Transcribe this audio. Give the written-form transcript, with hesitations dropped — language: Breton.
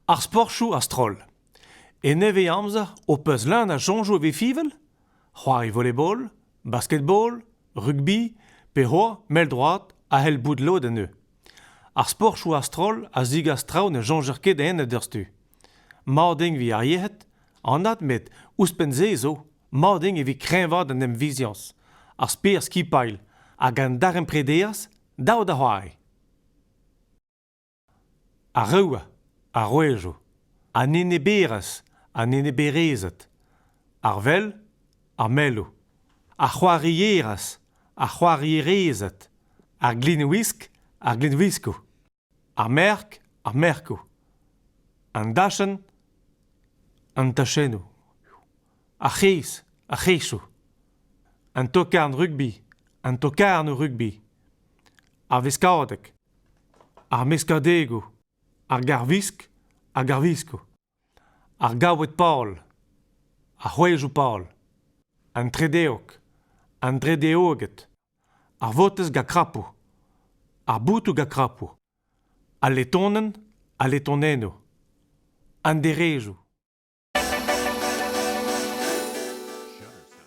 Ar sportoù a-stroll. E nevez-amzer ho peus leun a soñjoù evit fiñval ? C'hoari volleyball, basketball, rugbi pe c'hoazh mell-droad a c'hell bout lod anezho. Ar sportoù a-stroll a zegas traoù ne soñjer ket enne diouzhtu. Mat int evit ar yec'hed, anat met ouzhpenn-se zo, mat int evit kreñvaat an emfiziañs, ar sper skipailh hag an daremprederezh dav da c'hoari. Ar reoù, ar rouedoù, an eneberezh, an eneberezed, ar vell, ar melloù, ar c'hoarierezh, ar c'hoarierezed, ar glin-wisk, ar glin-wiskoù, ar merk, ar merkoù, an dachenn, an tachennoù, ar c'hrez, ar c'hrezioù, an tokarn rugbi, an tokarnoù rugbi, ar veskadeg. Ar meskadegoù, ar garvisk hag ar viskoù, ar gaoued-pal, ar c'hwezhoù-pal, an tredeog, an dredeoged, ar votez gant krapoù, ar botoù gant krapoù, al letonenn, al letonennoù, an derezoù.